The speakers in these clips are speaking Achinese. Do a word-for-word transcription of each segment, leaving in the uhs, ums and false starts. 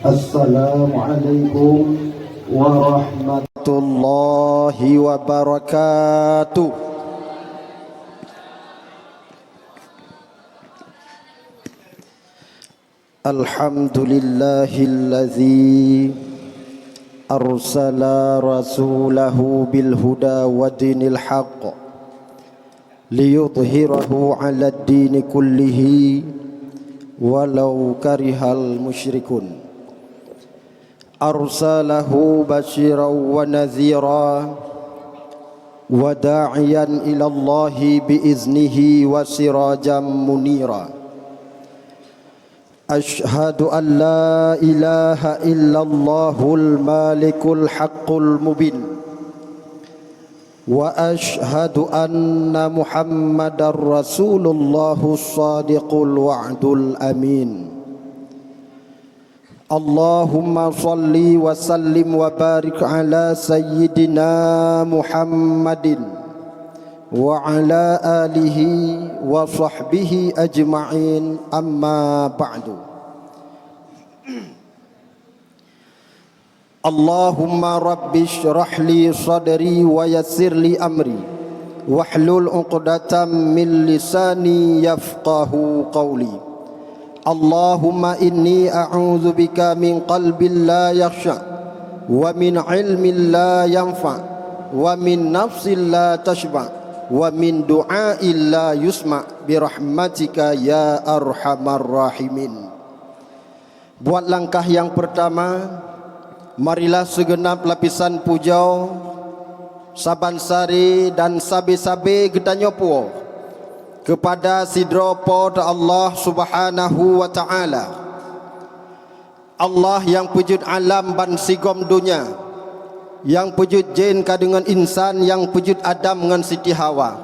Assalamualaikum warahmatullahi wabarakatuh. Alhamdulillahilladzi arsala rasulahu bil huda wa dinil haqq liyudhhirahu 'alad dini kullihi walau karihal musyrikun. Arsalahu basyiran wa nadhira wa da'iyan ilallahi bi iznihi wa sirajan munira. Asyhadu an la ilaha illallahul malikul haqqul mubin. Wa asyhadu anna Muhammadar Rasulullahus Shadiqul Wa'dul Amin. Allahumma shalli wa sallim wa barik ala sayyidina Muhammadin wa ala alihi wa sahbihi ajma'in, amma ba'du. Allahumma rabbi shrah li sadri wa yassir li amri wahlul 'uqdatam min lisani yafqahu qawli. Allahumma inni a'udzubika min qalbin la yakhsha, wa min ilmin la yanfa, wa min nafsin la tashba, wa min du'ain la yusma, bi rahmatika ya arhamar rahimin. Buat langkah nyang peurtama, marilah sigeunab lapisan pujoe saban sari dan sabe-sabe geutanyoe puwoe keupada sidroe Po teu Allah Subhanahu wa Ta'ala. Allah nyang peujeuet alam bansigom donya, nyang peujeuet jén ka deungon insan, nyang peujeuet Adam ngon Siti Hawa,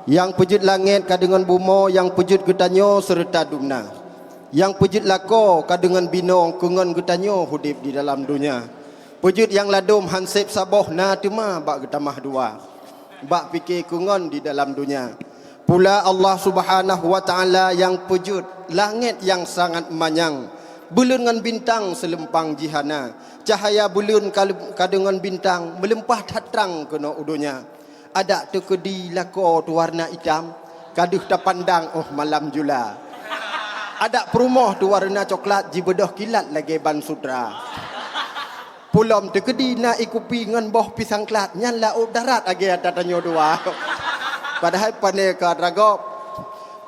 nyang peujeuet langét ka deungon bumoe, nyang peujeuet geutanyoe seureuta dumna, nyang peujeuet lakoe ka deungon binoe keu ngon geutanyoe udeb di dalam donya. Peujeuet nyang ladôm han seb saboh na teuma bak geutamah dua, bak pike keu ngon di dalam donya. Pula Allah Subhanahu wa Ta'ala nyang peujeuet langét nyang sangat manyang, buleuen ngon bintang seuleumpang jih hana. Cahya buleuen ka, ka deungon bintang meuleumpah that trang keunoe u donya. Adak teukeudi lakoe teuwarna itam, ka deuh tapandang óh malam jula. Adak peurumoh teuwarna coklat jibeudôh kilat lagée ban sutra. Pulom teukeudi na ié kupi ngon boh pisang klat, nyan laôt darat lagée ata tanyoe dua. Padahai pane ka ragôb.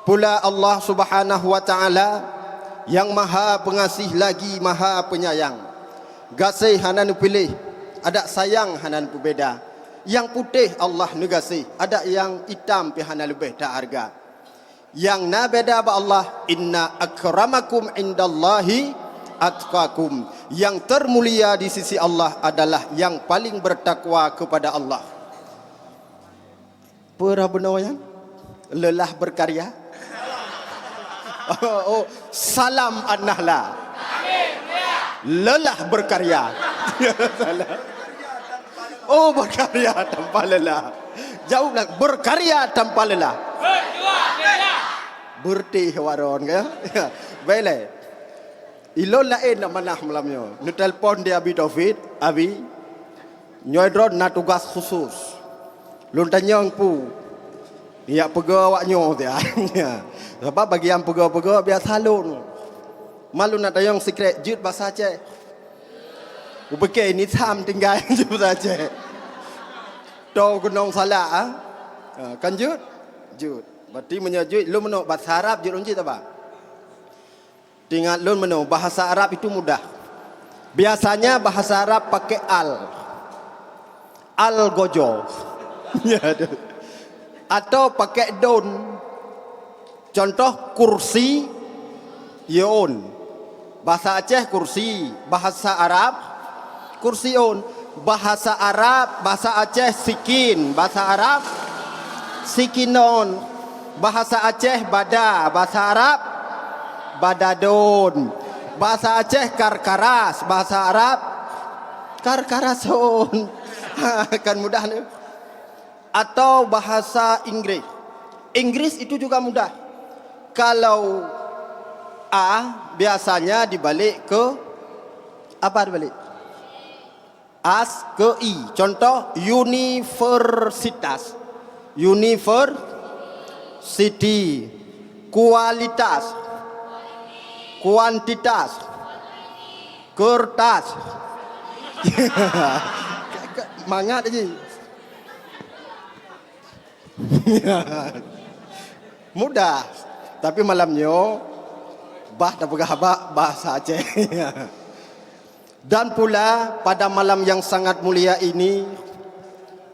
Pula Allah Subhanahu wa Ta'ala nyang Maha Peungaséh lagi Maha Peunyayang. Gaséh hana neupiléh, adak sayang hana neupeubeda. Nyang putéh Allah neugaséh, adak nyang itam pih hana leubeh teuhareuga. Nyang na beda bak Allah, "Inna akramakum indallahi atqakum." Nyang teurmulia di sisi Allah adalah nyang paléng beutakwa keupada Allah. Peurah bunoe nyan? Leulah beukarya. Oh, salam an-nahla. Leulah beukarya. Salah. Oh, beukarya tanpa leulah. Jaweueb lah, beukarya tanpa leulah. Beurtih waron, ka? Baiklah. Ilôn laén nak manah malam nyoe. Neutelepon di Abi Taufik, "Abi, nyoe droe na tugas khusus. Lôn tanyong peue nyang peugah awak nyoe." Sabab bagian peugah-peugah biasa lôn. Ma lôn nak tanyong sikrek jeuet basa Aceh. Kupike ini tham tinggai jeuet basa Aceh. Toe keunong salah, ah. Ha, kan jeuet? Jeuet. Berarti meunyoe jeuet, lôn meunoe basa Arab jeuet lôn cit, Abah. Teuingat lôn meunoe, bahasa Arab itu mudah. Biasanya bahasa Arab pakai al. Al gojo. Atau pakai don. Contoh kursi, yun. Bahasa Aceh kursi, bahasa Arab kursiun. Bahasa Arab, bahasa Aceh sikin, bahasa Arab sikinon. Bahasa Aceh bada, bahasa Arab badadon. Bahasa Aceh karkaras, bahasa Arab karkarason. Kan mudah ni. Atau bahasa Inggris. Inggris itu juga mudah. Kalau a biasanya dibalik ke Apa balik? As ke I. Contoh, universitas. University. Kualitas. Kuantitas. Kertas. Mangat ji. Mudah. Tapi malam nyoe bah tapeugah haba bahasa Aceh. Dan pula pada malam yang sangat mulia ini,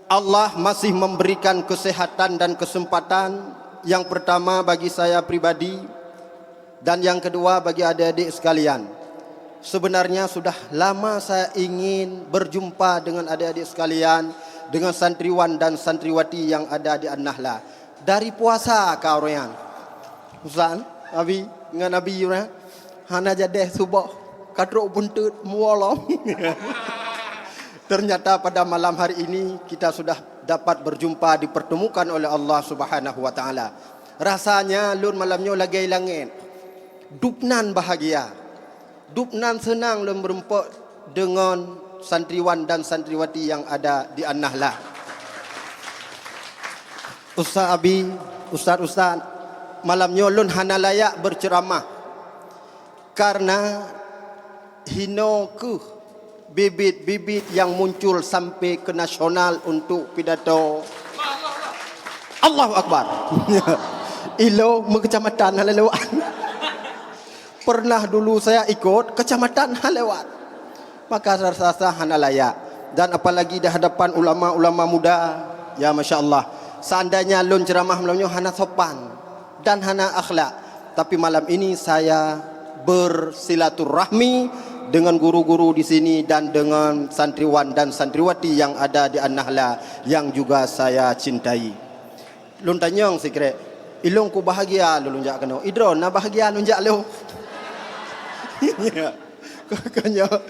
Allah masih memberikan kesehatan dan kesempatan yang pertama bagi saya pribadi dan yang kedua bagi adik-adik sekalian. Sebenarnya sudah lama saya ingin berjumpa dengan adik-adik sekalian, dengan santriwan dan santriwati yang ada di An-Nahla. Dari puasa ka uroe nyan. Ustaz, Abi, ngon Abi uroe nyan. Hana jadeh suboh, ka trok bunteut muoh lom. Ternyata pada malam hari ini kita sudah dapat berjumpa, dipertemukan oleh Allah Subhanahu wa Taala. Rasanya lôn malam nyoe lagée langét. Dubnan bahagia. Dubnan seunang lôn meurumpok deungon santriwan dan santriwati nyang ada di An-Nahlah. Ustaz Abi, ustaz-ustaz, malam nyoe lôn hana layak beuceuramah karena hinoe kheueh bibit-bibit nyang muncul sampai ke nasional untuk pidato. Allahu Akbar. Ilong meukeucamatan hana lewat. Pernah dulu saya ikut kecamatan hana lewat. Maka rasa-rasa hana layak. Dan apalagi di hadapan ulama-ulama muda, ya masya Allah. Seandainya lôn ceramah malam nyoe hana sopan dan hana akhlak, tapi malam ini saya bersilaturahmi dengan guru-guru di sini dan dengan santriwan dan santriwati yang ada di An-Nahla yang juga saya cintai. Lôn tanyong sikrek, ilong ku bahagia lôn jak keunoe. Idroe na bahagia lôn jak lôn. Nyoe,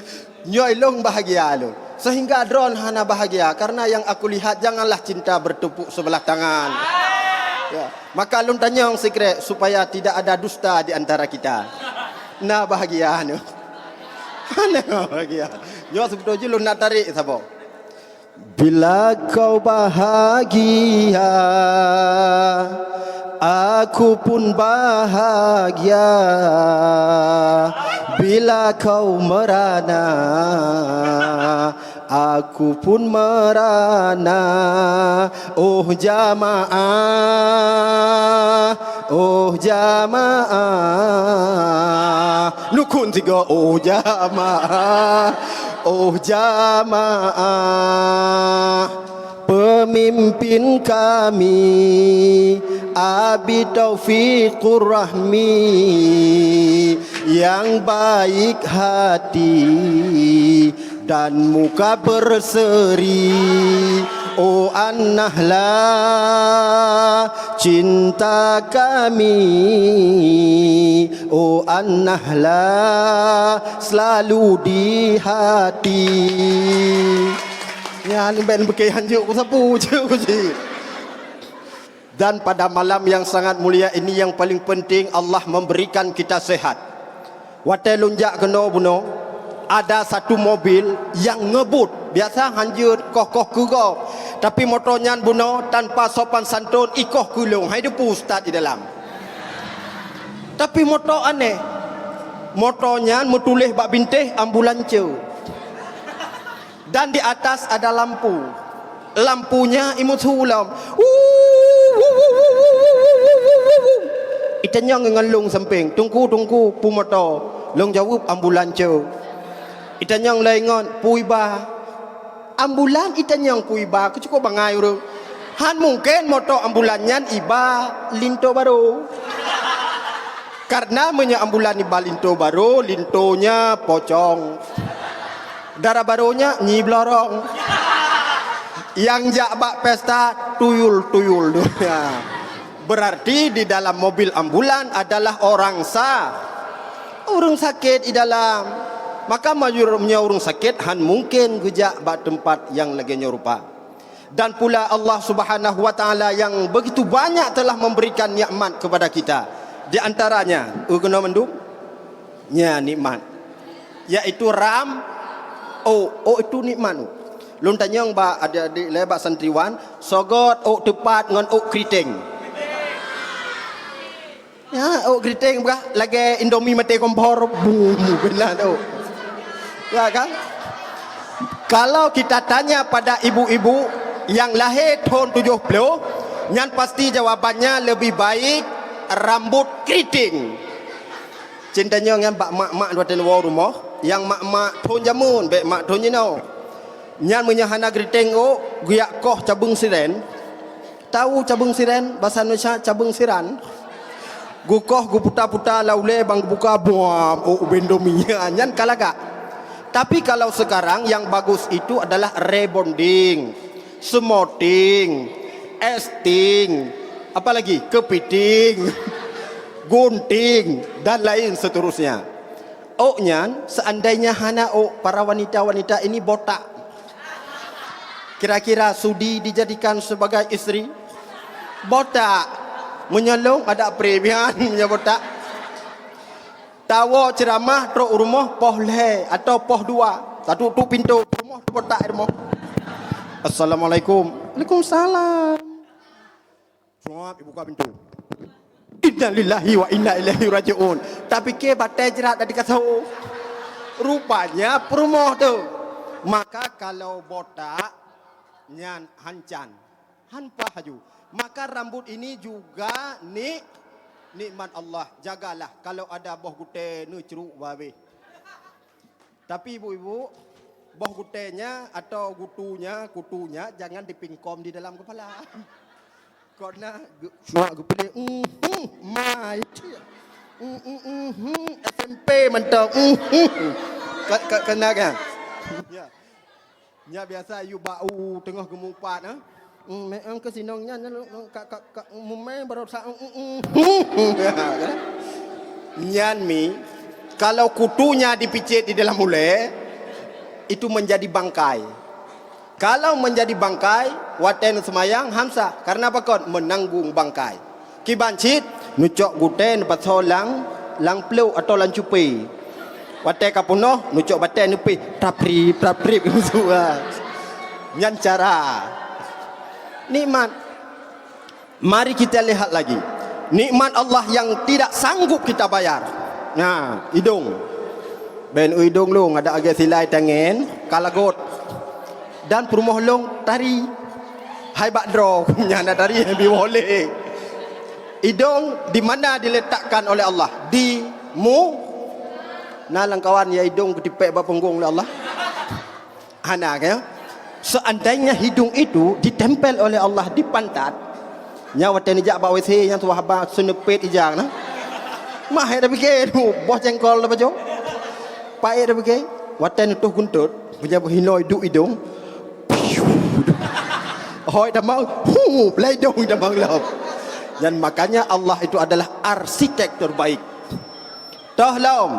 nyoe ilong bahagia lôn. Sehingga droen hana bahagia, karena yang aku lihat janganlah cinta bertepuk sebelah tangan. Ya. Maka lôn tanyong sikrek supaya tidak ada dusta di antara kita. Na bahagia nyoe. Hana bahagia. Nyoe seubeutôi jih lôn nak tarék saboh. Bila kau bahagia, aku pun bahagia. Bila kau merana, aku pun merana. Oh jamaah, oh jamaah. Lukun tiga, oh jamaah, oh jamaah. Pemimpin kami, Abi Taufiqur Rahmi, yang baik hati dan muka berseri. Oh An-Nahla, cinta kami. Oh An-Nahla, selalu di hati. Nyan ben bukon hanjeuet kusapu cit. Dan pada malam yang sangat mulia ini, yang paling penting, Allah memberikan kita sehat. Watée lôn jak keunoe bunoe, ada satu mobil nyang ngebut. Biasa hanjeuet koh-koh keu gob. Tapi moto nyan bunoe tanpa sopan santun ikoh keu lôn. Hai depu ustaz di dalam. Tapi moto aneh. Moto nyan meutuléh bak bintéh ambulance. Dan di atas ada lampu. Lampunya imeusu lom. Itanyong ngon lôn sampéng, "Teungku, teungku, peue moto?" Lôn jaweueb, "Ambulance." Itanyong lé ngon, "Peue iba?" Ambulan itanyong peue iba, keu cukôp bangai ureuëng. Han mungken moto ambulan nyan iba linto barô. Karena meunyoe ambulan iba linto barô, lintonya pocong. Dara barônya nyi blorong. Nyang jak bak pesta tuyul-tuyul donya. Berarti di dalam mobil ambulan adalah orang sa-, ureuëng sakét di dalam. Maka meunyoe ureuëng sakét han mungken geujak bak teumpat nyang lagée nyoe rupa. Dan pula Allah Subhanahu wa Taala yang begitu banyak telah memberikan nikmat kepada kita. Di antaranya, eu keunoe mandum? Nya nikmat. yaitu ram, ôk. Ôk itu nikmat. Lôn tanyong bak adik-adik lé, bak santriwan, soe göt ôk teupat ngon ôk kriteng? Ya, ôk kriteng bah lagèe Indomie maté kompor, bum, beuna tu. Ya kan? Kalau kita tanya pada ibu-ibu yang lahir tahun tujuh puluh, nyan pasti jawabannya lebih baik rambut keriting. Cen tanyong nyan bak mak-mak watèe neuwoe rumoh, nyang mak-mak thôn jameun, bèk mak thôn jinoe. Nyan meunyoe hana geuriteng ôk, geujak koh cabeueng siren. Tahu cabeueng siren? Bahasa Indonesia cabeueng siran. Geukoh geuputa-puta lam ulèe ban geubuka, buam, ôk ubé Indomie. Nyan ka lagak. Tapi kalau sekarang yang bagus itu adalah rebonding, smoothing, esting, apa lagi? Kepiting, gunting, dan lain seterusnya. Ôk nyan, seandainya hana ôk, para wanita-wanita ini botak. Kira-kira sudi dijadikan sebagai isteri? Botak. Meunyoe lôn adak pré bian meunyoe botak. Tawoe ceuramah trok u rumoh poh lhèe atau poh dua. Satu tu pintoe rumoh, botak rumoh. "Assalamualaikum." "Waalaikumsalam." Suap, ibuka pintoe. "Innalillahi wa inna ilaihi raji'un." Tapi ke batèe jrat dari kaso. Rupanya peurumoh tu. Maka kalau botak, nyan hancan. Han paih laju. Maka rambut ini juga nik-, nikmat Allah. Jagalah kalau ada boh gutèe neucruk babeh. Tapi ibu-ibu, boh gutèe nyan atau gutu nyan, kutu nyan jangan dipingkom di dalam kepala. Kok na ge-, suak geupiléh, "Mhm, ma itu ya. Mhm, mhm, S M P mantong. Mhm." Ka, ka, kena kan? Ya. Nyan biasa yue bak u teungoh geumupat, ha? Hmm, meu'en keu sinong nyan, nyan, nyan, ka, ka, ka, mumai baroesa, hmm, hmm, hmm. Nyan mi, kalau kutunya dipicet di dalam ulèe, itu menjadi bangkai. Kalau menjadi bangkai, watèe neuseumayang han sah. Karena pakon? Menanggung bangkai. Kiban cit, neucok gutèe neupasoe lam, lam pluek atau lam cupé. Watèe ka peunoh, neucok batèe neupéh, trap-trip, trap-trip, neusuah. Nyan cara. Nikmat. Mari kita lihat lagi. Nikmat Allah yang tidak sanggup kita bayar. Nah, idong. Bèk idong lôn, adak lagèe silai tangen, ka lagot. Dan peurumoh lôn tari. Hai bak droe, nyan na tari bi boleh. Idong di mana diletakkan oleh Allah? Di mu-, na lam kawan ya idong geutipék bak punggong lé Allah? Hana, kan? Seandainya hidung itu ditempel oleh Allah di pantat, nyan watèe neujak bak W C nyan tuwah haba seuneupiet ija na. Mah hèk tapike tu, boh cengkol tapajoh. Paét tapike, watèe neutoh guntot, meunyoe hinoe duek idong. Hôi tamong, hu, beuleudong tamong lom. Dan makanya Allah itu adalah arsitek terbaik. Toh lom,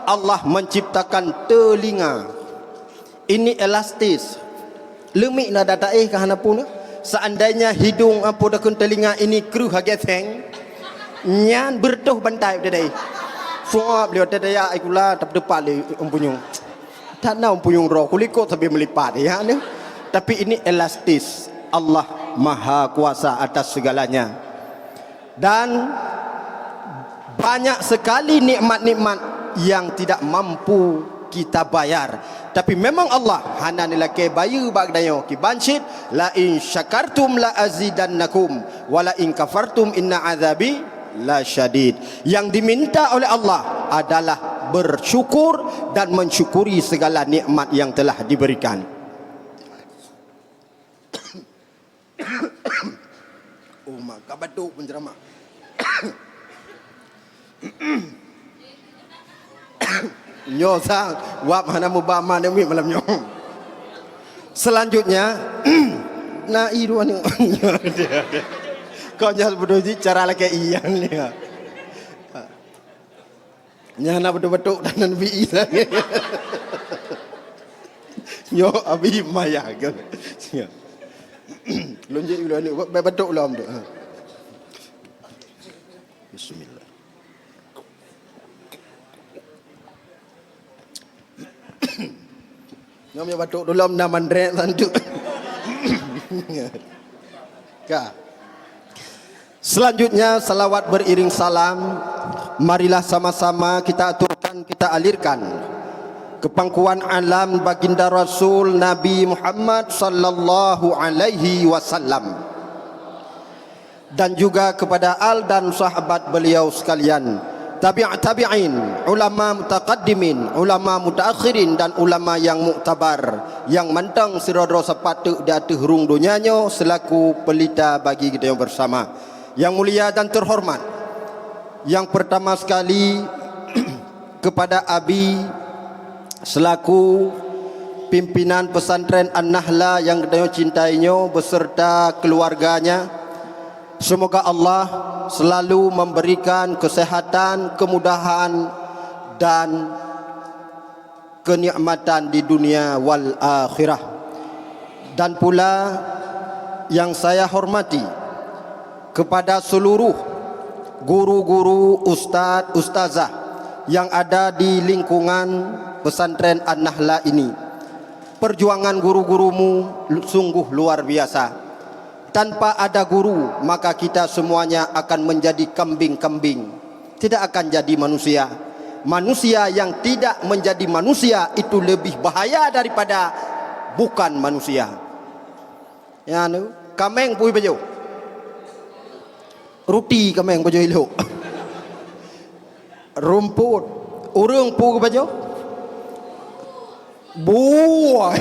Allah menciptakan telinga. Ini elastis. Leumik na data éh ka hana pun. Seandainya hidung apa dakun telinga ini kreuh lagèe seng, nyan beureutoh bantai teuh dai. Suap liwat teuh daya ai kula, tapi depan lé empunyung. That na empunyung droe, kulikot sambil melipat, ya, ni. Tapi ini elastis. Allah Maha Kuasa atas segalanya. Dan banyak sekali nikmat-nikmat yang tidak mampu kita bayar. Tapi memang Allah hana neulakèe bayeue bak geutanyoe. Kiban cit, "La in syakartum la azidannakum, wa la in kafartum inna azabi lasyadid." Yang diminta oleh Allah adalah bersyukur dan mensyukuri segala nikmat yang telah diberikan. Oh, mak, ka batuk penceramah. Nyoe sang, wab hana muba ma demi malam nyoe. Selanjutnya, na i dua ni. Kau jangan bodoh ji cara lagi iyan ni. Nyan na batuk-batuk dan nan bi. Nyoe abi maya ke. Lôn jeuet ulôn ni, ba-, batuk lom tu. Ha. Bismillah. Nyoe batuk dulom na mandrek santu. Ka. Selanjutnya, salawat beriring salam. Marilah sama-sama kita aturkan, kita alirkan ke pangkuan alam Baginda Rasul Nabi Muhammad sallallahu alaihi wasallam, dan juga kepada al dan sahabat beliau sekalian, tabi' tabi'in, ulama mutaqaddimin, ulama mutaakhirin, dan ulama yang muktabar, yang mantong sidroe-droe sapat teuk di ateueh rhueng donya nyoe selaku pelita bagi geutanyoe bersama. Yang mulia dan terhormat, yang pertama sekali, kepada Abi selaku pimpinan pesantren An-Nahla yang geutanyoe cintai nyoe beserta keluarganya. Semoga Allah selalu memberikan kesehatan, kemudahan, dan kenikmatan di dunia wal akhirah. Dan pula yang saya hormati kepada seluruh guru-guru, ustaz, ustazah yang ada di lingkungan pesantren An-Nahla ini. Perjuangan guru-gurumu sungguh luar biasa. Tanpa ada guru, maka kita semuanya akan menjadi kambing-kambing, tidak akan jadi manusia. Manusia yang tidak menjadi manusia itu lebih bahaya daripada bukan manusia. Ya, nu, kameng pui pajoh. Ruti kameng pajoh ilok. Rumput. Ureuëng pui pajoh? Buah.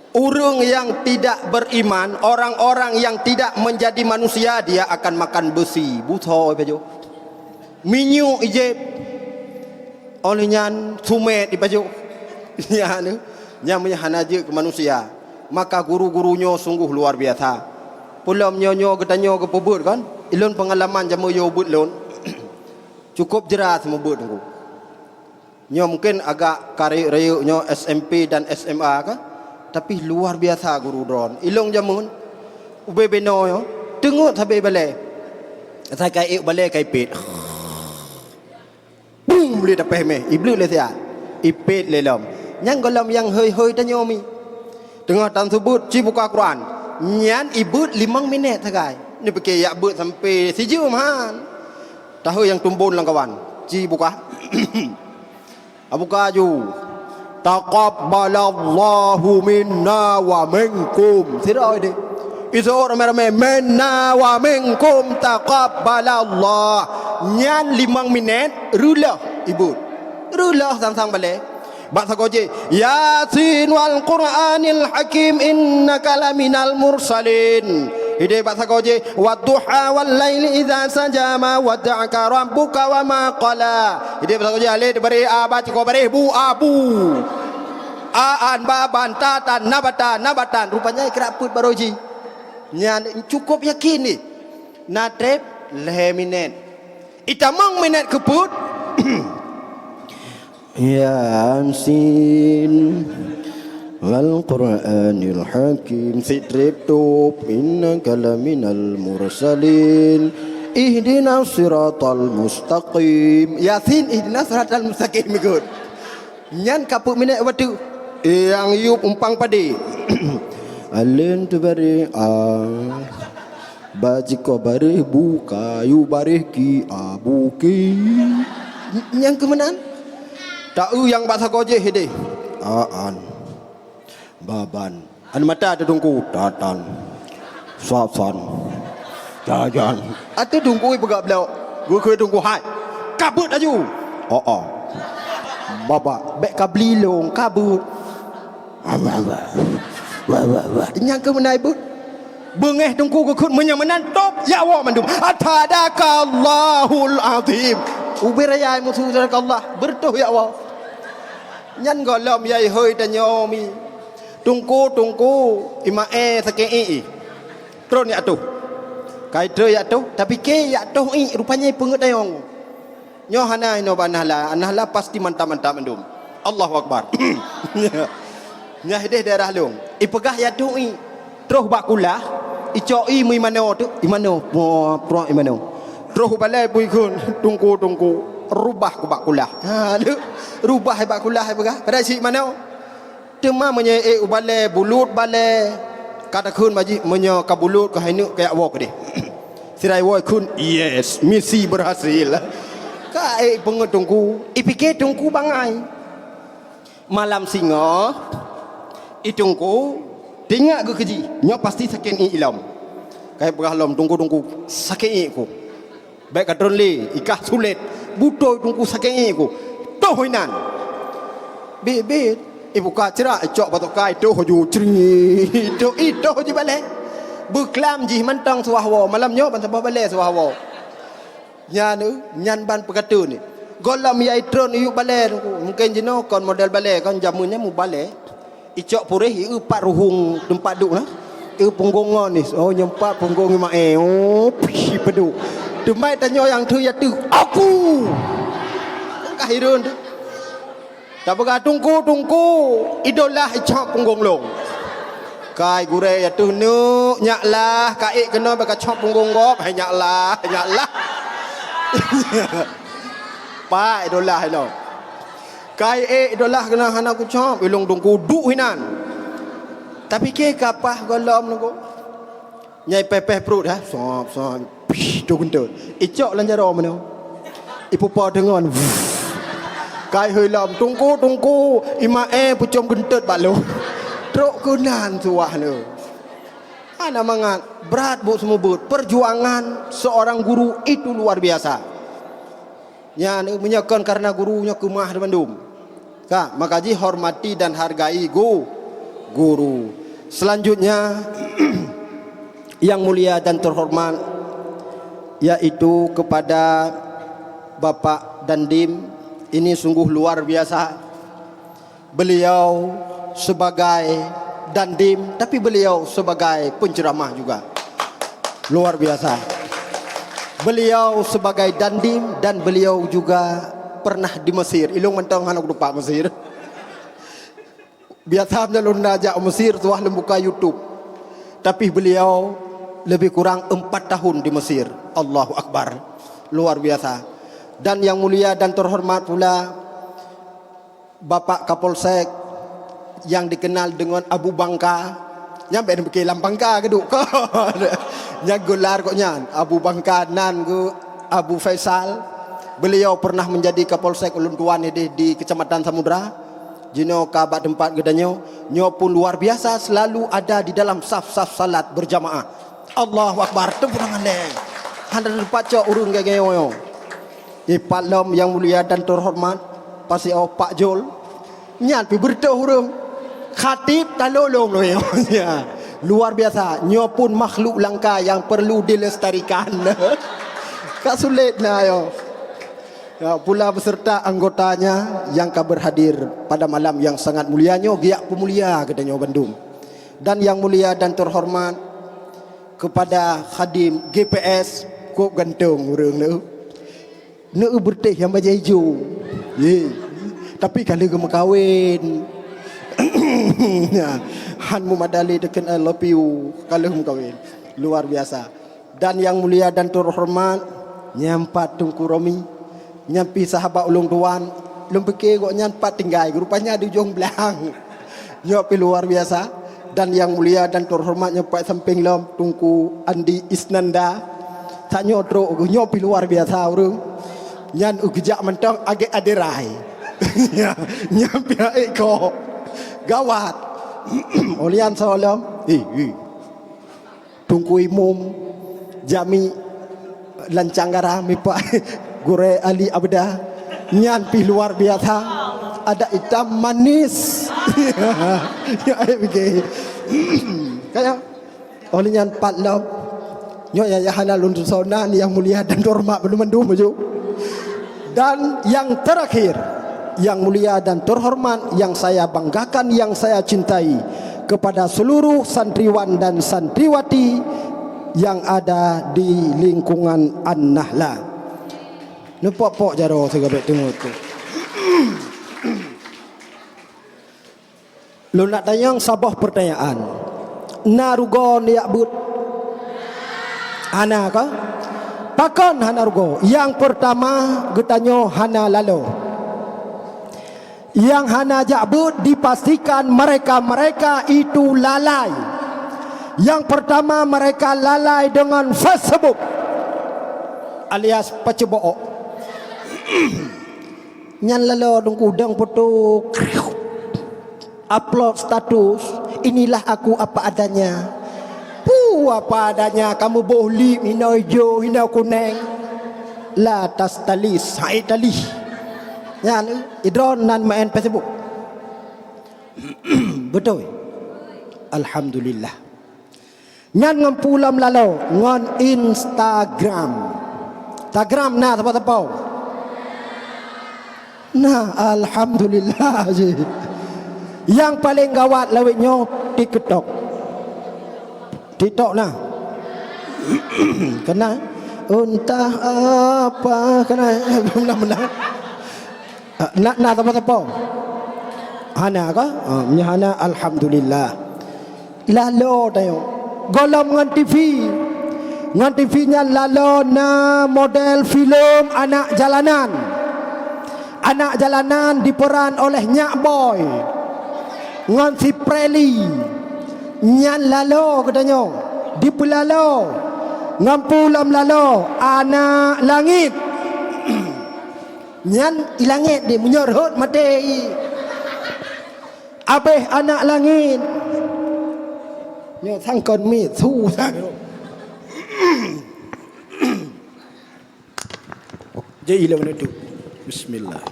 Ureuëng yang tidak beriman, orang-orang yang tidak menjadi manusia, dia akan makan besi. Butho pajoh. Minyeuk ijép. Oleh nyan sumet ipajoh. Nyan, nyan meunyo hana jeuet keu manusia, maka guru-guru nyoe sungguh luar biasa. Peulom nyoe-nyoe geutanyoe geupeubeuet kan? Ilôn peungalaman jameun yôh beuet lôn. Cukup jeuet meubeuet teungku. Nyoe mungkin agak karek-rayek nyoe S M P dan S M A kan? Tapi luar biasa guru droen. Ilôn jameun ubé binoe nyoe teungeut sabe balée. Asai ka ék balée ka ipét. Bum! Lé dapéh méh, ibleuet lé siat, ipét lé lom. Nyan gohlom nyang hôi-hôi tanyoe mi. Teungoh tan seubeut ci buka Quran, nyan ibeuet limong minét sagai. Neupike jak beuet sampai sijeuem han. Tahôi nyang tumbon lam kawan, ci buka. Abuka ju. Taqabbalallahu minna wa minkum. Sidroe deh. Isok ramé-ramé, "Minna wa minkum taqabbalallah." Nyan limong minét, reuloh ibeuet. Reuloh sang-sang balée. Bak sagoe jih, "Yasin wal Qur'anil Hakim, innaka laminal mursalin." Hideh bak sagoe jih, "Wadduha wal laili idza saja, ma wadda'aka rabbuka wa ma qala." Hideh bak sagoe jih, alif baréh, a ba ciko baréh, bu, abu. Aan, baban, tatan, nabatan, nabatan. Rupanya ikra peuet baroe jih. Nyan cukup yakin nih. Na treb lhée minét. Itamong minét keu peuet. Yasin wal Qur'anil Hakim. Sitrep top, innaka laminal mursalin. Ihdinas siratal mustaqim. Yasin, ihdinas siratal mustaqim ikot. Nyan ka peuet minét watée. Nyang yup umpang padé. Alen tu bareh a. Ba ciko bareh bu, kayu bareh ki, abu ki. Nyang keu meunan? Taeu nyang bak sagoe jih hideh. Aan. Baban. An mata teudungku, tatan. Sasan. Jajan. Ateueh dungku peugah bloe. Geukheun dungku hai. Kabeuet laju. Oo. Baba, bék ka bli lông, kabeuet. Nyang keu meunan beuet. Beungéh teungku geukheun meunyoe meunan top, ya Allah mandum. Atadakallahul azim. Ubé raya musu sadakah Allah, beureutoh ya Allah. Nyan gohlom yai hôi tanyoe mi. Teungku, teungku, imaé sakét ié. Tron jak toh. Kai trön jak toh, tapi keu jak toh ié, rupanya peungeut tayong. Nyoe hana inoe bak Nahla, Nahla pasti mantap-mantap mandum. Allahu Akbar. Nyan hideh daerah lông. Ipeugah jak toh ié. Troh bak kulah, icok ié meuimanoe tu, imanoe, proh, proh imanoe. Troh balai pui kheun, teungku, teungku. rubah ku bak kulah. Ha, tu. Rubah bak kulah peugah. Padahai cit manoe. Teuma meunyoe ék u balée, bulut balée, ka takheun bak jih, meunyoe ka bulut, ka hai neuk, kajak woe keudeh. Sira iwoe kheun, "Yes, misi berhasil." Ka ék peungeut teungku, ipike teungku bangai. Malam singoh, i teungku, teuingat geuh keu jih, nyoe pasti sakét iék ilom. Ka ipeugah lom, "Teungku, teungku, sakét iék ku." Bék ka tron lé, ikah sulet. Beutôi teungku sakét iék ku. Toh inan. Bit-bit. Ibuka ceurak, icok batoe kai, toh ju cri. Toh, itoh jibalée. Beuklam jih mantong suwah woe. Malam nyoe ban saboh balée suwah woe. Nyan, nyan ban peukata ni. Gohlom yai tron iyup balée teungku. Mungken jinoe kon model balée, kon jameun nyan mubalée. Icok puréh, ieu pat ruhueng teumpat duek na. Ieu punggong ngon ni. Oh, nyoe pat punggong imaé. Oh, pih, peuduk. Teumai tanyoe nyang teu ya teu. Aku. Ka hireuen tu. Tapeugah, "Teungku, teungku, idolah icok punggong lôn." Kai gurée ya teu neuk, "Nyak lah, ka ék keunoe bak kacok punggong gob." "Hai nyak lah, nyak lah." Pak idolah inoe. Kai ék idolah keunoe hana kucok, ilong teungku duek hinan. Tapi ke kapah gohlom teungku. Nyai peh-peh pruet ha. Sop, sop. Pih, tu geuntot. Icok lam jaroe meunoe. Ipupo deungon. Kai heulom, "Teungku, teungku, imaé pucom geuntot bak lôn." Trok keunan suwah lôn. Hana mangat, brat buet seumeubeuet. Perjuangan seorang guru itu luar biasa. Nyan, meunyoe kon kareuna guru nyoe keumah bandum. Ka, maka jih hormati dan hargai gu-, guru. Selanjutnya, yang mulia dan terhormat, yaitu kepada Bapak Dandim, ini sungguh luar biasa. Beliau sebagai dandim, tapi beliau sebagai penceramah juga. Luar biasa. Beliau sebagai dandim dan beliau juga pernah di Mesir. Ilong mantong hana kutupat Mesir. Biasa meunyoe lôn na jak Mesir, tuah lôn buka YouTube. Tapi beliau lebih kurang empat tahun di Mesir. Allahu Akbar. Luar biasa. Dan yang mulia dan terhormat pula, Bapak Kapolsek yang dikenal dengan Abu Bangka, nyang bék neupike lam bangka geuduek kon. Nyang gelar gobnyan, Abu Bangka nan geu Abu Faisal. Beliau pernah menjadi Kapolsek ulôn tuan ideh di Kecamatan Samudra. Jinoe ka bak teumpat geutanyoe, nyoe pun luar biasa selalu ada di dalam saf-saf salat berjamaah. Allahu Akbar, tepuk tangan lé. Hana teupacok ureuëng gagée nyoe. Ipat lom yang mulia dan terhormat, pasi oh Pak Jol. Nyan pi beureutoh ureuëng. Khatib talolong lom nyoe. Ya. Luar biasa. Nyoe pun makhluk langka yang perlu dilestarikan. Ka sulet na yo. Ya, pula beserta anggotanya yang ka berhadir pada malam yang sangat mulia nyoe, giak peumulia geutanyoe bandum. Dan yang mulia dan terhormat kepada Khadim G P S, kok ganteng ureuëng tu. Neu beureutéh nyang bajée ijo. Ye. Tapi ka lheueh geumeukawen. Ya. Han mumadali teuken I love you. Ka lheueh meukawen. Luar biasa. Dan yang mulia dan terhormat, nyang pat Teungku Romi, nyang pi sahabat ulôn tuan, lôn pike gobnyan pat tinggai, rupanya di ujong blang. Nyoe pi luar biasa. Dan yang mulia dan terhormat nyang pat sampéng lom, Teungku Andi Isnanda. Tanyoe trok, nyoe pi luar biasa ureuëng. Nyan u geujak mantong agek aderai. Nyan pihak iko. Gawat. Olian salam. Eh, eh. Teungku Imum, Jami, Lancang Garam, mipak Gurée Ali Abda. Nyan pih luar biasa. Ada itam manis. Ya, eh, oke. Kaya. Oleh nyan pat lom. Nyoe ya, ya hana lôn tusoe nan yang mulia dan terhormat bandum-bandum maju. Dan yang terakhir, yang mulia dan terhormat, yang saya banggakan, yang saya cintai, kepada seluruh santriwan dan santriwati yang ada di lingkungan An-Nahla. Neupok-pok jaroe sigoe bék teungeut tu. Lôn nak tanyong saboh peurtanyaan. Na rugoe neujak beuet? Hana ka? Pakon hana rugoe? Nyang peurtama, geutanyoe hana laloe. Nyang hana jak beuet dipastikan mereka-mereka itu lalai. Nyang peurtama, mereka lalai dengan Facebook alias peuceubook. Nyan laloe dungku dang poto. Upload status, "Inilah aku apa adanya." Puh, apa adanya, kamu boh lip, hina ijo, hina kuneng. La tastalis, hai talih. Nyan, idron nan main Facebook. Beutôi. Alhamdulillah. Nyan ngon peue lom laloe, ngon Instagram. Instagram na sapo-sapo? Nah, alhamdulillah jih. Nyang paleng gawat lawét nyoe TikTok. TikTok na. Kena? Entah apa kena. Benar-benar. Ah, na, na sapo-sapo? Hana ka? Ah, meunyo hana, alhamdulillah. Laloe tanyoe. Gohlom ngon TV. Ngon TV nyan laloe na model filem anak jalanan. Anak jalanan diperan oleh Nyak Boy ngon si Preli. Nyan laloe geutanyoe. Dipeulaloe. Ngon peue lom laloe? Anak Langit. Nyan i langét deh, meunyoe rhot maté i. Abéh Anak Langit. Nyoe sangkon miet, su sang. Jadi lom tu. Bismillah.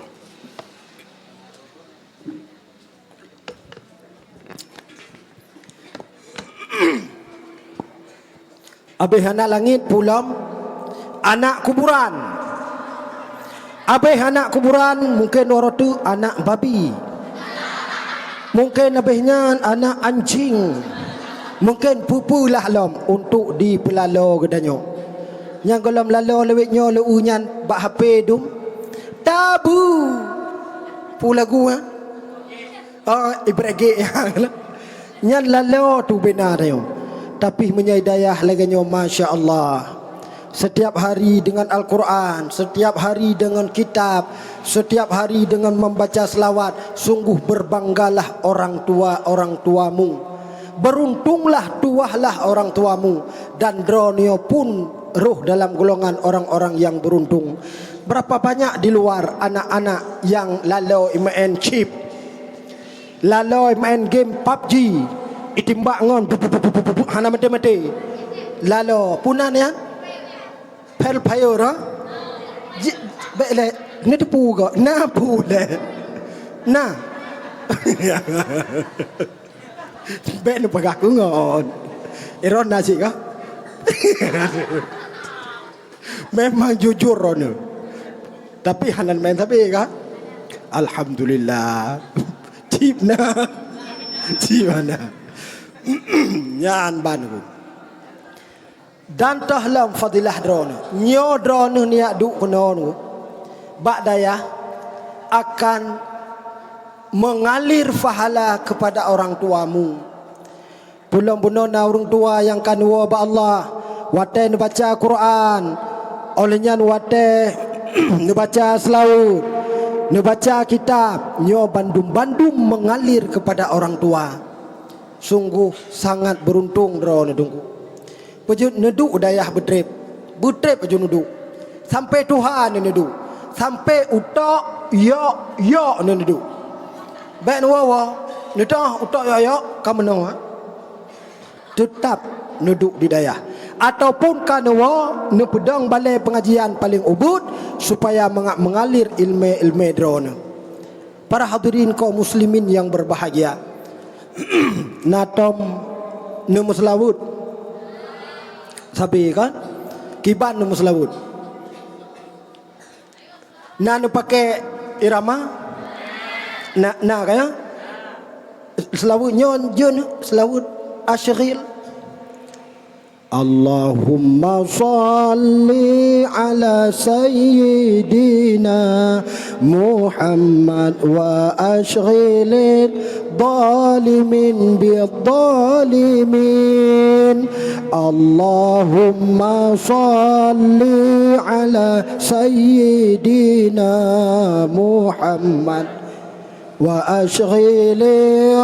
Abéh Anak Langit peue lom, anak kuburan. Abéh anak kuburan, mungken uroe teuk anak babi. Mungken abéh nyan anak anjing. Mungken peue-peue lah lom untuk dipeulaloe geutanyoe. Nyang gohlom laloe lawét nyoe leu nyan bak H P dum. Tabu. Peue lagu, ha? Ah, ibrek gek. Nyan laloe tu bina tanyoe. Tapi meunyoe i dayah lagée nyoe, masya Allah. Setiap hari dengan Al-Quran, setiap hari dengan kitab, setiap hari dengan membaca selawat, sungguh berbanggalah orang tua, orang tuamu. Beruntunglah tuahlah orang tuamu, dan droeneuh pun roh dalam golongan orang-orang yang beruntung. Berapa banyak di luar anak-anak yang laloe main chip. Laloe main game PUBG, itimbak ngon bu-, bu-, bu-, hana maté-maté. Laloe, peue nan nyan? Free Fire, ha? Ji-, bék lé, neuteupeue gok, na peue lé? Na. Bék neupeugah keu ngon. Iron na cit ka? Memang jujur droeneuh. Tapi hana main sabe ka? Alhamdulillah. Cip na. Cip na. Nyan ban ku. Dan toh lom fadilah droeneuh. Nyoe droeneuh neujak duek keunoe bak dayah akan mengalir pahala kepada orang tuamu. Peue lom bunoe na ureuëng tuha nyang ka neuwoe bak Allah, watée neubaca Quran, óh lheueh nyan watée neubaca seulaweuet, neubaca kitab, nyoe bandum-bandum mengalir kepada orang tua. Sungguh sangat beruntung droeneuh teungku. Peue jeuet neuduek dayah beutreb, beutreb jeuet neuduek. Sampai tuha neuduek, sampai utok yok-yok neuduek. Bék neuwoe-woe, neutoh utok yok-yok ka meunoe. Teutap neuduek di dayah, ataupun ka neuwoe neupeudong balée peungajian paleng ubit, supaya mangat mengalir iéleumé-iéleumé droeneuh. Para hadirin kaum muslimin yang berbahagia, na tom neumeuseulaweuet? Sabe kan? Kiban neumeuseulaweuet? Na neupaké irama? Na, na kan? Seulaweuet nyoe jeuet seulaweuet asyril. اللهم صل على سيدنا محمد وأشغل الظالمين بالظالمين. اللهم صل على سيدنا محمد وأشغل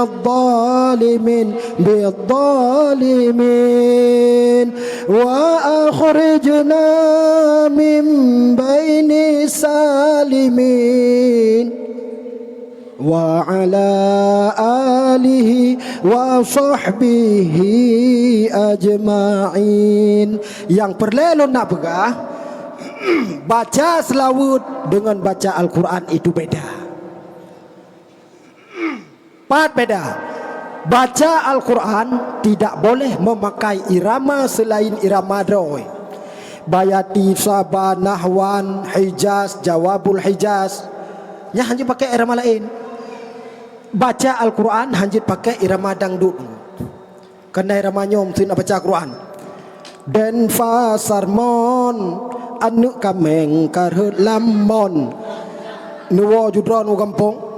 الظالمين بالظالمين وأخرجنا من بين السالمين وعلى آله وصحبه أجمعين. Nyang peureulée lôn nak peugah, baca seulaweuet deungon baca Al-Quran itu beda. Pat beda. Baca Al-Quran tidak boleh memakai irama selain irama droe. Bayati, Saba, Nahwan, Hijaz, Jawabul Hijaz. Nyan hana jeuet pakai irama laén. Baca Al-Quran hana jeuet pakai irama dangdut. Keunan ramanyong seuneuk baca Quran. Denpasar mon, aneuk kaméng ka rhot lam mon. Neuwoe ju droe u gampông,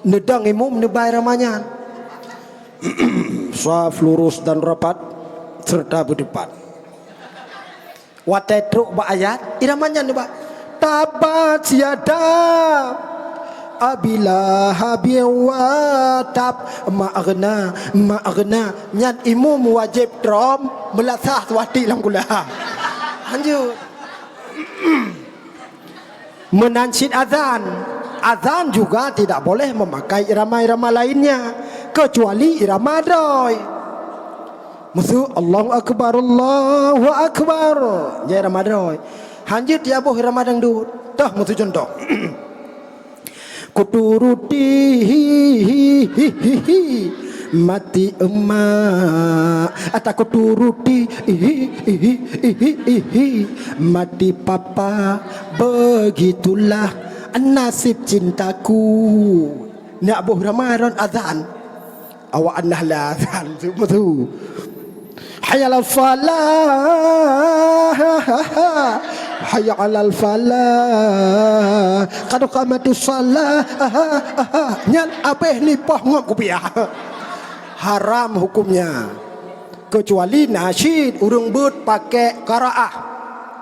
neudong imum neubai ramanyan. Saf lurus dan rapat serta beudepan. Watée trok bak ayat, irama nyan nibak, "Tabbat yada Abi Lahabin wa tab, ma aghna, ma aghna." Nyan imum wajéb trom meulasah suwati lam kulah. Lanjut. Meunan cit azan. Azan juga tidak boleh memakai irama-irama lainnya, kecuali irama droe. Maksud, "Allahu Akbar, Allahu Akbar." Nyan irama droe. Hanjeuet ya boh irama dangdut. Toh, maksud contoh. Kuturuti hi, hi, hi, hi, hi. Mati emak. Ata kuturuti hi, hi, hi, hi, hi, hi. Mati papa. Begitulah nasib cintaku. Nak boh irama ron azan. Awak anah lah azan tu, tu. Hayya 'alas shalah. Hayya 'alal falah. Qad qamatis shalah. Nyan abéh nipah ngon kupiah. Haram hukumnya. Kecuali nasyid ureuëng beuet pakai qaraah.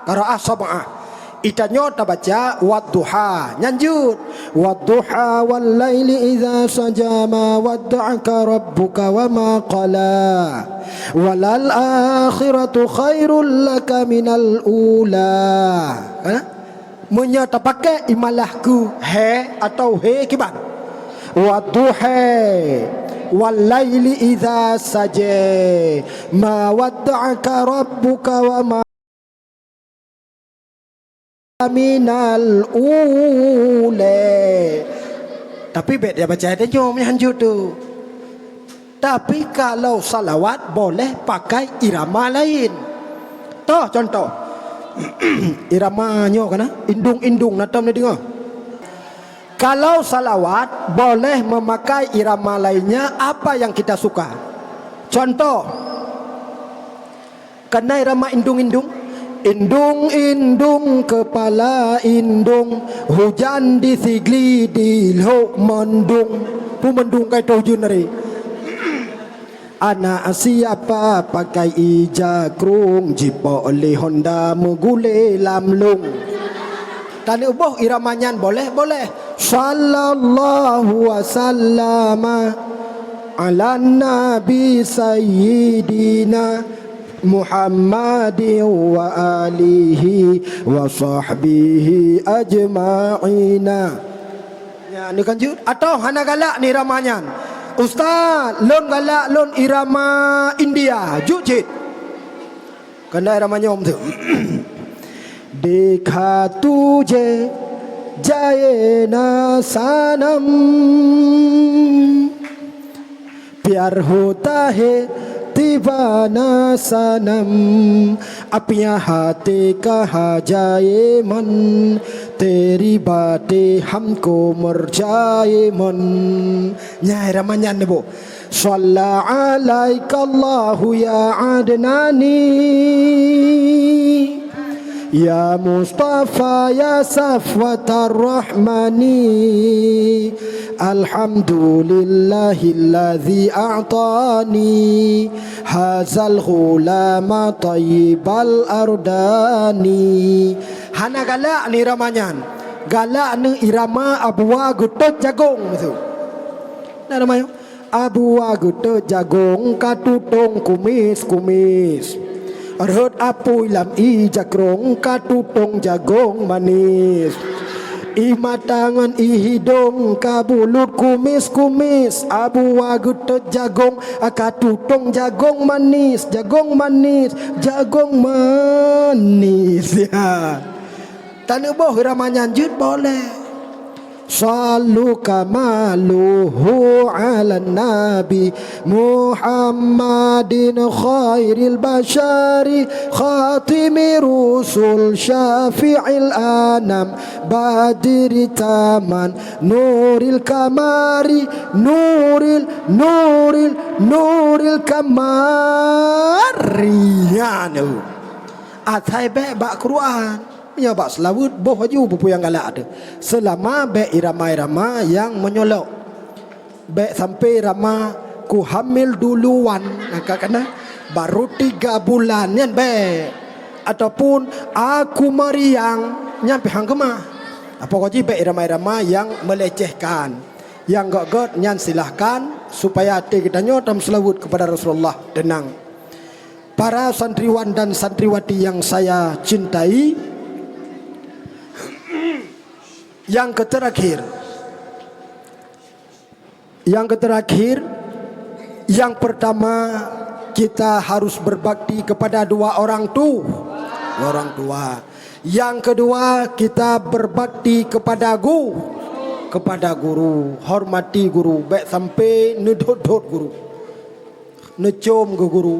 Qaraah sab'ah. Itanyoe tabaca wadduha. Nyan jeuet. Wadduha wal laili idza saja ma wadda'aka rabbuka wa ma qala. Walal akhiratu khairul laka minal ula. Ha? Meunyoe tapakai imalah keu he atau he kiban. Wadduha wal laili idza saja ma wadda'aka rabbuka wa ma minal ula. Tapi bék dia baca ayat nyoe meuhanjeuet tu. Tapi kalau salawat boleh pakai irama lain. Toh contoh. Irama nyoe kana, indung-indung na tom neudeungoe. Kalau salawat boleh memakai irama lainnya apa yang kita suka. Contoh, Kana irama indung-indung. Indung-indung keupala indung, hujan di Sigli di Lhok Mandung. Peue mandung kai toh ujeuen hari. Anak siapa pakai ija krung, jipok lé honda meugulé lam lung. Taneuk boh irama nyan boleh? Boleh. Sallallahu wasallama ala nabi sayyidina Muhammadin wa alihi wa sahbihi ajma'ina. Nyan, ni kan jeuet? Atawa hana galak ni irama nyan? Ustaz, lôn galak lôn irama India. Jeuet cit. Keunan ramanyong tu. Dekha tujhe jaye na sanam, pyar hota hai deewana sanam, apna hate kaha jaye man, teri baate hamko mar jaye man. Nyan ramanyong ni boh. Shalla alaikallahu ya adnani, ya Mustafa ya safwatar rahmani. Alhamdulillahilladzi a'tani hazal ghulama tayyibal ardani. Hana galak ni irama nyan. Galak ni irama Abua geutot jagong tu. Na irama nyan. Abua geutot jagong ka tutong kumis-kumis. Rhot apui lam ie jakrong ka tutong jagong manis. Ie mata ngon ie hidong ka bulut kumis-kumis. Abua geutot jagong ka tutong jagong manis, jagong manis, jagong manis. Ya. Taneuboh irama nyan jeuet boleh. Sallu kamaluhu ala nabi Muhammadin khairil bashari khatimi rusul syafi'il anam badri taman nuril kamari nuril nuril nuril kamari. Ya, nu. Asai bèk bak Quran. Meunyoe bak seulaweuet, boh laju peue-peue nyang galak teuh. Seulama bèk irama-irama nyang menyolok. Bèk sampoe irama "Ku hamil duluan", nah, ka kana, "Baru tiga bulan", nyan bèk. Ataupun "Aku meriang", nyan pih han keumah. Pokok jih bèk irama-irama nyang melecehkan. Nyang gèt-gèt nyan silahkan, supaya até geutanyoe tameuseulaweuet keupada Rasulullah, teunang. Para santriwan dan santriwati yang saya cintai, yang keterakhir, yang keterakhir, yang pertama, kita harus berbakti kepada dua orang tu, dua orang tua. Yang kedua, kita berbakti kepada gu-, kepada guru. Hormati guru, bèk sampoe neudhôt-dhôt guru. Neucôm keu guru.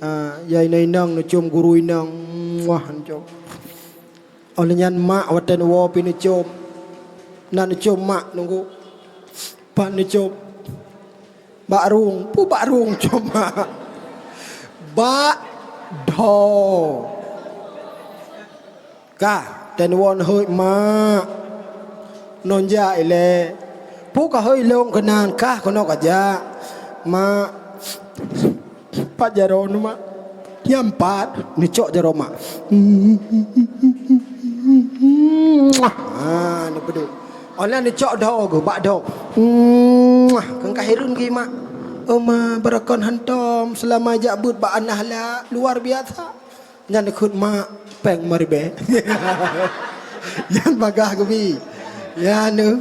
Ha, ya inong-inong neucôm guru inong. Muah, neucôm. Óh lheueh nyan mak watèe neuwoe pih neucôm. Na neucôm mak nunggu. Pat neucôm. Bak rueng, peue bak rueng côm mak. Bak dhoe. Kah, watèe neuwoe neuhôi mak. Ngon jak ilèe. Peue ka hôi lôn keunan kah keunoe ka jak. Mak. Pat jaroe neuh mak. Nyang pat neucok jaroe mak. Ah, neupeudeuh. Óh lheueh neucok dhoe geuh bak dhoe. Keu ka hireuen geuh mak. Oh ma, barokon hantom seulama jak beuet bak Anahla, luar biasa. Nyan dikeue mak péng meuribèe. Nyan bagah geubi. Nyan deuh.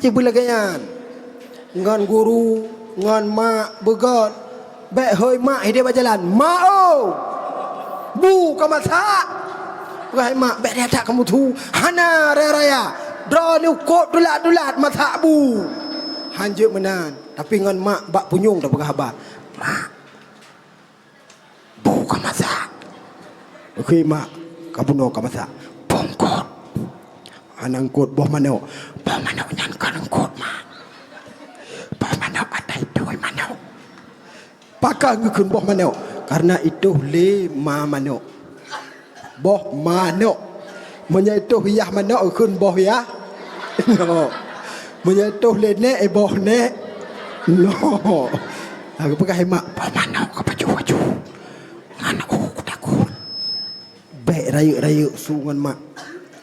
Cit beulagèe nyan. Ngon guru, ngon mak beugèt. Bèk hôi mak hidéh bak jalan. "Mak oh! Bu ka masak!" Wahai mak, bèk raya that kamoe su. Hana raya-raya. Droeneuh kôt dulat-dulat masak bu. Han jeuet meunan. Tapi ngon mak bak punyueng tapeugah haba. "Mak, bu ka masak." "Oke mak, ka bunoe ka masak." "Bungkot." Hana eungkôt boh manok. "Boh manok nyan kon eungkôt mak. Boh manok ata itôh manok." Pakon geukheun boh manok? Karena itôh lé ma manok. Boh manok. Meunyoe itôh yah manok, geukheun boh yah. Manok. Meunyoe itôh lé nèk, eh, boh nèk. No. Aku peugah mak, "Boh manok ka paju-paju. Ngon aku takot." Bèk rayeuk-rayeuk su ngon mak.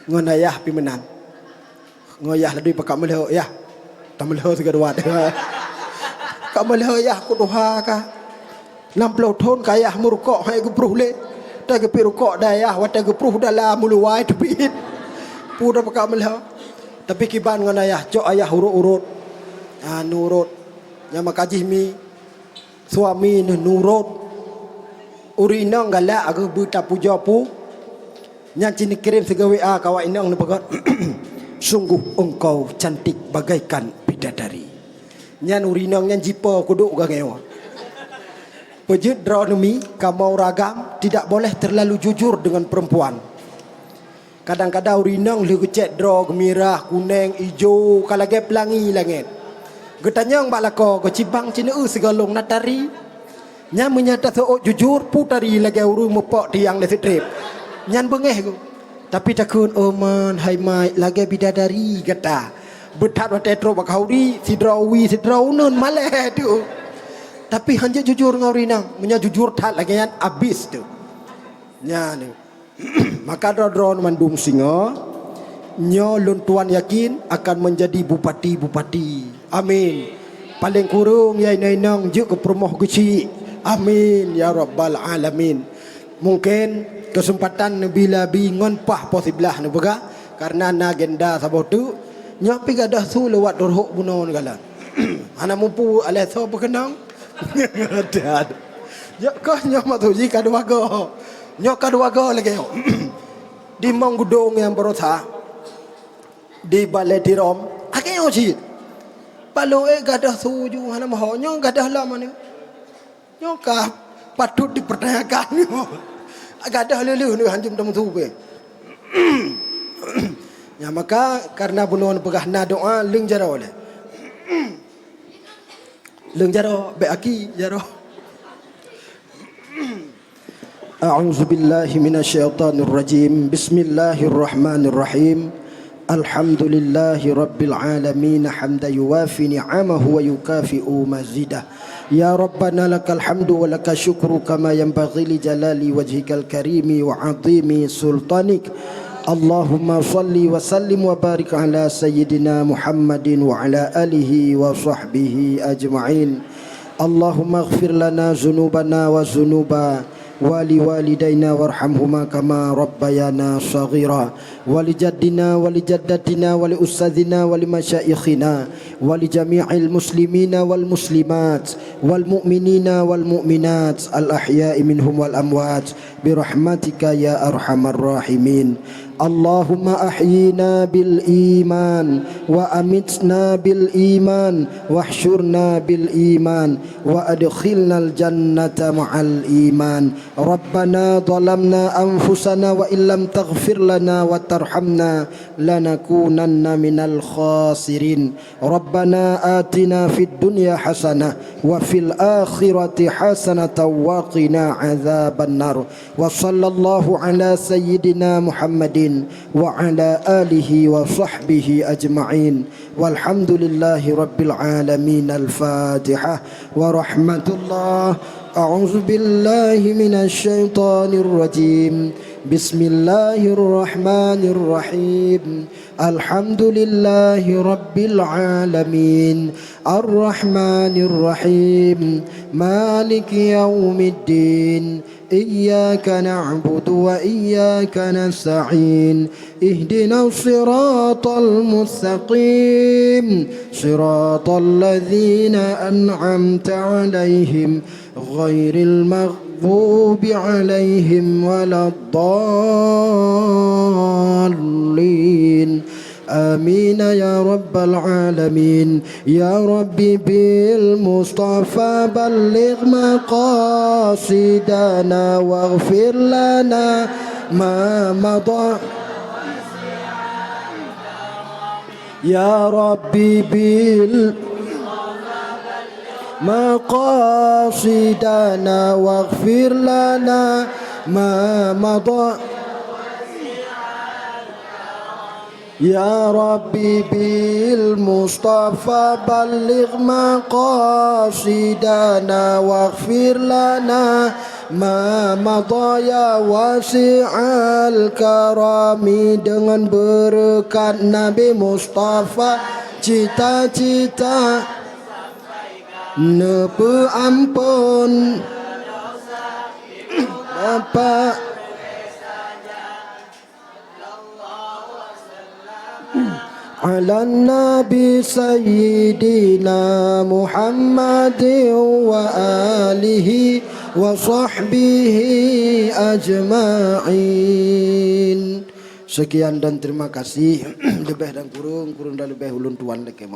Ngon ayah pih meunan. Ngon yah ladui pakat meulhô yah. Tameulhô sigoe dua. Ka meulhô yah keu tuha ka. Nam ploh thôn ka yah meurukok han geupruh lé. Watèe geupit rukok dayah, watèe geupruh dalam meuluwai teubiet. Peue tapakat meulhô. Tapi kiban ngon ayah, cok ayah urot-urot. Ah, nurot. Nyang maka jih mi. Suami neuh nurot. Ureueng inong galak geuh beutapujoe pu. Nyan cit neukirém sigoe W A keu awak inong neupeugah, "Sungguh engkau cantik bagaikan bidadari." Nyan ureueng inong nyan jipo kudok geuh ngeue. Peujeuet droeneuh mi, kamoe ureueng agam tidak boleh terlalu jujur dengan perempuan. Kadang-kadang ureueng inong lheueh geucèt droe geumirah, kunèng, ijo, ka lagèe peulangi langèt. Geutanyong bak lakoe geuh, "Cibang cineue sigohlong na tari?" Nyan meunyo taseuôt jujur, peue tari lagée ureuëng meupok tiang lé sitreb. Nyan beungéh geuh. Tapi takheun, "Oh man, hai mat, lagée bidadari gata." Beuthat watée trok bak khauri, sidroe wie, sidroe uneuen malée tu. Tapi hanjeuet jujur ngon ureuëng inong. Meunyo jujur that lagée nyan, abéh tu. Nyan. Maka droe-droe mandum singoh, nyoe lôn tuan yakin akan menjadi bupati-bupati. Amin. Paléng kureueng ya inong-inong jeuet keu peurumoh geuchik. Amin ya rabbal alamin. Mungken keuseumpatan neubila bi ngon paih poh siblaih neupeugah, kareuna na agenda saboh teuk. Nyoe pi gadôh su lewat dorhok bunoe neugalak. Hana mupu alai soe peukeunong. Ada. Yok keuh nyoe maksud jih ka dua go. Nyoe ka dua go lagée nyoe. Di Mong Gudong nyang baroesa, di Balai Tirom, lagée nyoe cit. Balong ék gadôh su ju hana moho, nyoe gadôh lom anu. Nyoe ka patut dipertanyakan. Gadôh leuh-leuh nyoe hanjeuet teumeusu beh. Nyan maka kareuna bunoe neupeugah na doa, leueng jaroe lé. Leueng jaroe, bék aki jaroe. أعوذ بالله من الشيطان الرجيم. بسم الله الرحمن الرحيم. الحمد لله رب العالمين، حمدا يوافي نعمه ويكافئ مزيده. يا ربنا لك الحمد ولك الشكر كما ينبغي لجلال وجهك الكريم وعظيم سلطانك. اللهم صل وسلم وبارك على سيدنا محمد وعلى آله وصحبه أجمعين. اللهم اغفر لنا ذنوبنا وذنوب ولوالدينا وارحمهما كما ربيانا صغيرا، ولجدنا ولجدتنا ولأستاذنا ولمشايخنا ولجميع المسلمين والمسلمات والمؤمنين والمؤمنات الأحياء منهم والأموات برحمتك يا أرحم الراحمين. اللهم أحينا بالإيمان وأمتنا بالإيمان واحشرنا بالإيمان وأدخلنا الجنة مع الإيمان. ربنا ظلمنا أنفسنا وإن لم تغفر لنا وترحمنا لنكونن من الخاسرين. ربنا آتنا في الدنيا حسنة وفي الآخرة حسنة وقنا عذاب النار. وصلى الله على سيدنا محمد وعلى آله وصحبه أجمعين. والحمد لله رب العالمين. الفاتحة. ورحمة الله. أعوذ بالله من الشيطان الرجيم. بسم الله الرحمن الرحيم. الحمد لله رب العالمين. الرحمن الرحيم. مالك يوم الدين. إياك نعبد وإياك نستعين. اهدنا الصراط المستقيم. صراط الذين أنعمت عليهم غير المغضوب عليهم ولا الضالين. آمين يا رب العالمين. يا رب بالمصطفى بلغ مقاصدنا واغفر لنا ما مضى. يا رب بال مقاصدنا واغفر لنا ما مضى. يا رب بالمصطفى بلغ مقاصدنا واغفر لنا ما مضى يا واسع الكرم. Dengan beureukat Nabi Mustafa, cita-cita neupeuamphon Bapak. Ala Nabi Sayyidina Muhammad wa alihi wa sahbihi ajma'in. Sekian dan terima kasih. Leubeh dan kureueng, kureueng dan leubeh ulôn tuan lakée meu'ah.